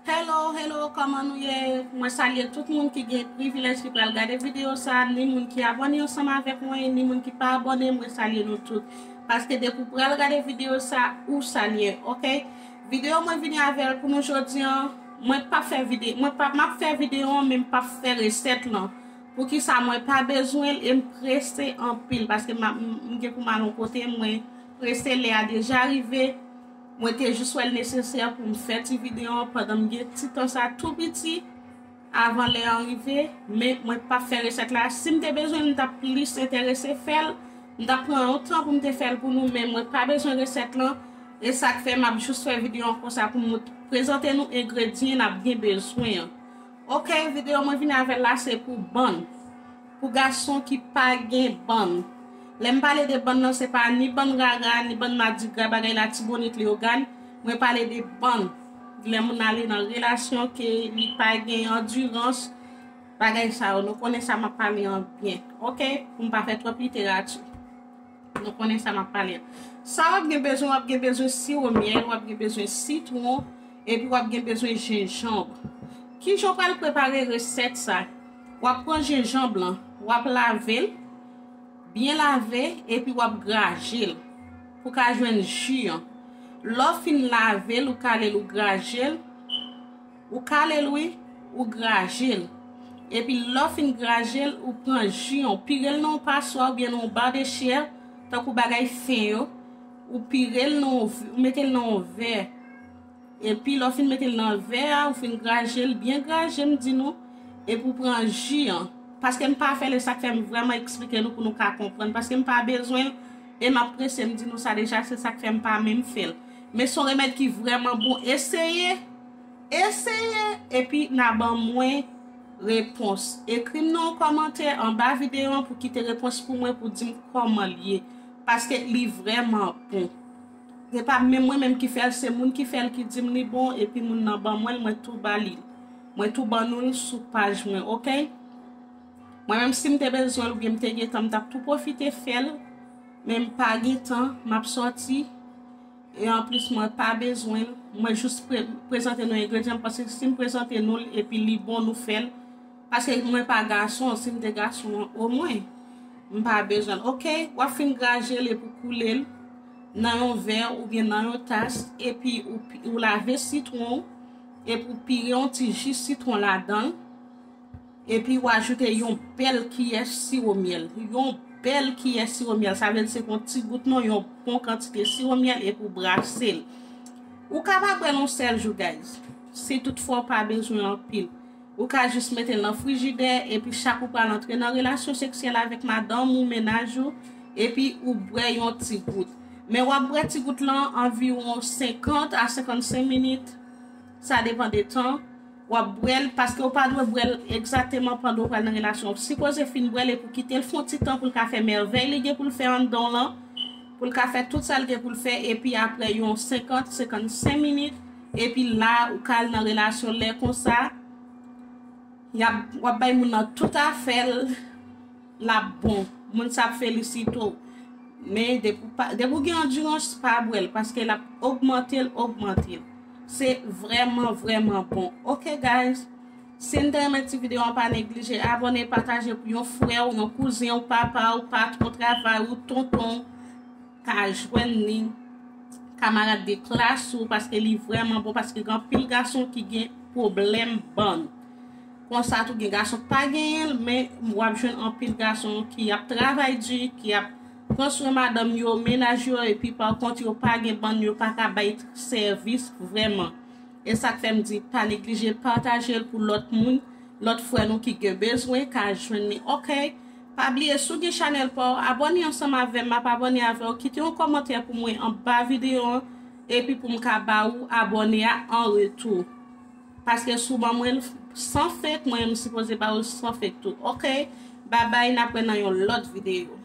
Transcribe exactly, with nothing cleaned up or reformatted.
Hello, hello, kòman nou ye? Mwen salye tout moun ki gen privilèj ki pral gade videyo sa, ni moun ki abòne ansanm avèk mwen, ni moun ki pa abòne, mwen salye nou tout. Paske depi w pral gade videyo sa, ou salye, oke? Videyo mwen vini avè l pou nou jodi an, mwen p ap fè videyo, mwen p ap, m ap fè videyo an, men m p ap fè resèt lan. Poukisa mwen pa bezwen l e m prese anpil, paske m ap, m, m gen pou m al yon kote, mwen prese, lè a deja rive. Mwen te jis wè l nesesè pou m fè ti videyo an pandan m gen ti tan sa tou piti, avan lè an rive, men mwen p ap fè resèt la. Si m te bezwen l, m t ap plis enterese fè l, m t ap pran yon tan pou m te fè l pou nou, men mwen pa bezwen resèt lan, e sa k fè m ap jis fè videyo an konsa pou m prezante nou engredyan n ap gen bezwen an. Oke, videyo mwen vini avè l la se pou bann. Pou gason ki pa gen bann. Lè m pale de bann nan, se pa ni bann rara, ni bann madigra, bagay Latibonit, Leyogàn. Mwen pale de bann. Lè moun ale nan relasyon ke li pa gen andirans, bagay sa yo. Nou konnen sa m ap pale an byen. Oke? Pou m pa fè twòp literati. Nou konnen sa m ap pale an. Sa w ap gen bezwen, w ap gen bezwen siwo myèl, w ap gen bezwen sitwon, epi w ap gen bezwen jenjanm. Kijan w pral prepare resèt sa? W ap pran jenjanm lan, w ap lave l, byen lave, epi w ap graje l pou w ka jwenn ji an. Lè w fin lave l, ou kale l, ou graje l, ou kale l, wi, ou graje l. Epi lè w fin graje l, ou pran ji an, ou pire l nan yon paswa oubyen nan yon ba de chè, tankou bagay fen yo, ou pire l nan yon v-, ou mete l nan yon vè. Epi lè w fin mete l nan vè a, ou fin graje l, byen graje, m di nou, epi ou pran ji an. Paske m pa fè l, e sa k fè m vrèman eksplike nou pou nou ka konprann. Paske m pa bezwen l, e m ap prese, m di nou sa deja, se sa k fè m pa menm fè l. Men se yon remèd ki vrèman bon. Eseye, eseye, epi n a ban mwen repons. Ekri m nan yon kòmantè anba videyo an pou kite repons pou mwen, pou di m kòman l ye. Paske li vrèman bon. Se pa menm mwen menm ki fè l, se moun ki fè l ki di m li bon, epi moun nan ban mwen l, mwen tou ba li. Mwen tou ban nou l sou paj mwen, oke? Mwen menm si m te bezwen l oubyen m te gen tan, m t ap tou pwofite fè l, men m pa gen tan, m ap sòti, e anplis mwen pa bezwen l, mwen jis pre-, prezante nou engredyan, paske si m prezante nou l epi li bon, nou fè l, paske mwen pa gason, si m te gason, omwen, m pa bezwen l. Oke, w ap fin graje l epi w koule l nan yon vè oubyen nan yon tas, epi ou pi-, ou lave sitwon w, epi w pire yon ti ji sitwon ladan l, epi w ajoute yon bèl kiyè siwo myèl. Yon bèl kiyè siwo myèl, sa vle di se yon ti gout non, yon bon kantite siwo myèl, epi w brase l. Ou ka pa bwè l yon sèl jou, guys, si toutfwa w pa bezwen anpil. Ou ka jis mete l nan frijidè, epi chak ou pral antre nan relasyon seksyèl avèk madanm ou, mennaj ou, epi ou bwè yon ti gout. Men w ap bwè ti gout lan anviwon senkant a senkannsenk minit, sa depann de tan w ap bwè l, paske w pa dwe bwè l egzakteman pandan w pral nan relasyon. Ou sipoze fin bwè l epi w kite l fè yon ti tan pou l ka fè mèvèy li gen pou l fè anndan w lan, pou l ka fè tout sa l gen pou l fè, epi apre yon senkant, senkannsenk minit, epi la, ou ka al nan relasyon. Lè konsa, y ap, w ap bay moun nan tout afè l, l ap bon. Moun sa ap felisite w. Men depi w pa, depi w gen andirans, pa bwè l, paske l ap ogmante l, ogmante l. Se vrèman, vrèman bon. Oke, guys. Si n te renmen ti videyo an, pa neglije abòne, pataje pou yon frè w, yon kouzen w, papa w, patwon travay ou, tonton w ka jwenn li, kamarad de klas ou, paske li vrèman bon, paske gen anpil gason ki gen pwoblèm bann. Konsa tou gen gason k pa genyen l, men w ap jwenn anpil gason ki ap travay di, ki ap pran swen madanm yo, mennaj yo, epi pa kont yo pa gen bann, yo pa ka bay sèvis vrèman. E sa k fè m di, pa neglije pataje l pou lòt moun, lòt frè nou ki gen bezwen ka jwenn li. Oke? Pa bliye, si w gen chanèl pa w, abòne ansanm avè m, m ap abòne avè w. Kite yon kòmantè pou mwen anba videyo an, epi pou m ka ba ou abòne a an retou. Paske si w ban mwen l san fek, mwen, m sipoze ba ou l san fek tou. Oke? Babay, n ap wè nan yon lòt videyo.